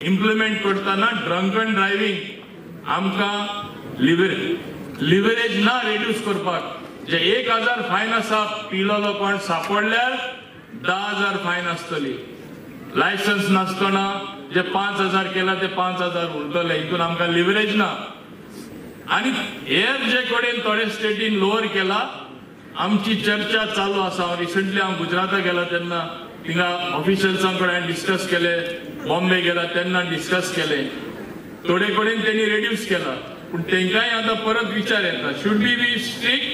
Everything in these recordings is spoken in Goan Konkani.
इम्प्लिमेंट करतना ड्रंकन ड्रायव्हिंग आमकां लिव्हरेज ना रेड्यूस करपाक. जे 1000 फायन आसा पिलोलो कोण सापडल्यार 10,000 फायन आसतली. लायसन्स नासतना जे 5,000 केला ते 5,000 उरतले. हितून आमकां लिव्हरेज ना. आनी हेर जे कडेन थोडे स्टेटीन लोअर केला आमची चर्चा चालू आसा. रिसंटली हांव गुजराता गेला तेन्ना थिंगा ऑफिशियल्सां कडेन डिस्कस केले, बॉम्बे गेला तेन्ना डिस्कस केले, थोडे कडेन तेणी रेड्यूस केला. पूण तेंकांय आतां परत विचार येता, should be be strict,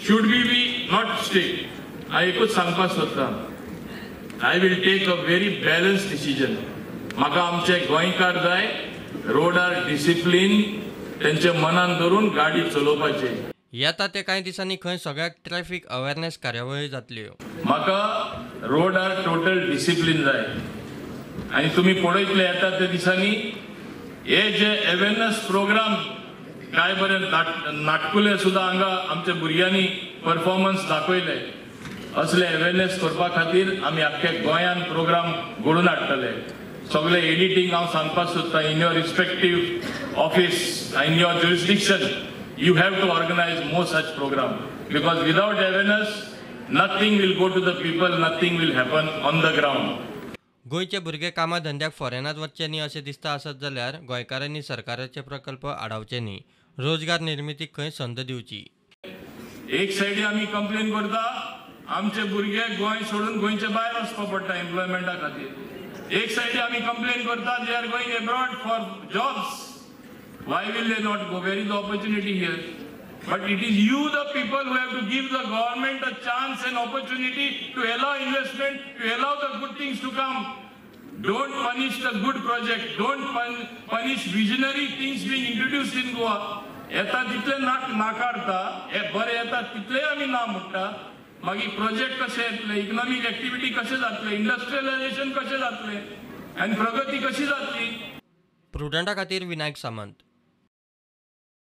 should be be not strict. हांव एकूच सांगपाक सोदता, I will take a very balance decision. म्हाका आमचे गोंयकार जाय रोडार डिसिप्लीन तेंच्या मनान धरून गाडी चलोवपाची. येता ते कांय दिसांनी खंय सगळ्याक ट्रॅफिक अवेअरनेस कार्यावळी जातल्यो. म्हाका रोडार टोटल डिसिप्लीन जाय. आनी तुमी पळयतले येता त्या दिसांनी हे जे अवेअरनेस प्रोग्राम काय बरें नाटकुले सुद्दां हांगा आमच्या भुरग्यांनी परफॉर्मन्स दाखयले. असले अवेअरनेस करपा खातीर आमी आख्खे गोंयान प्रोग्राम घडोवन हाडटले. सगळे एडिटींग हांव सांगपाक सोदता, in your respective office, in your jurisdiction you have to organize more such program, because without awareness nothing will go to the people, nothing will happen on the ground. गोंयचे भुरगे कामा धंद्याक फॉरेनात वचचे न्ही अशें दिसता आसत जाल्यार गोंयकारांनी सरकाराचे प्रकल्प आडावचे न्ही, रोजगार निर्मितीक खंय संद दिवची. एक सायडी आमी कंप्लेन करता आमचे भुरगे गोंय सोडून गोंयचे भायर वचपा पडटा एम्प्लॉयमेंटा खातीर. एक सायडी आमी कंप्लेन करता they are going abroad for jobs. Why will they not go? Where is the opportunity here? But it is you, the people, who have to give the government a chance and opportunity to allow investment, to allow the good things to come. Don't punish the good project. Don't punish visionary things being introduced in Goa. येता तितले नाकारता, बरे येता तितले आमी ना म्हणटा. मागीर प्रोजेक्ट कशे येतले, इकॉनॉमीक एक्टिविटी कशें जातले, इंडस्ट्रियलायझेशन कशें जातले आनी प्रगती कशी जातली. प्रुडंटा खातीर विनायक सामंत.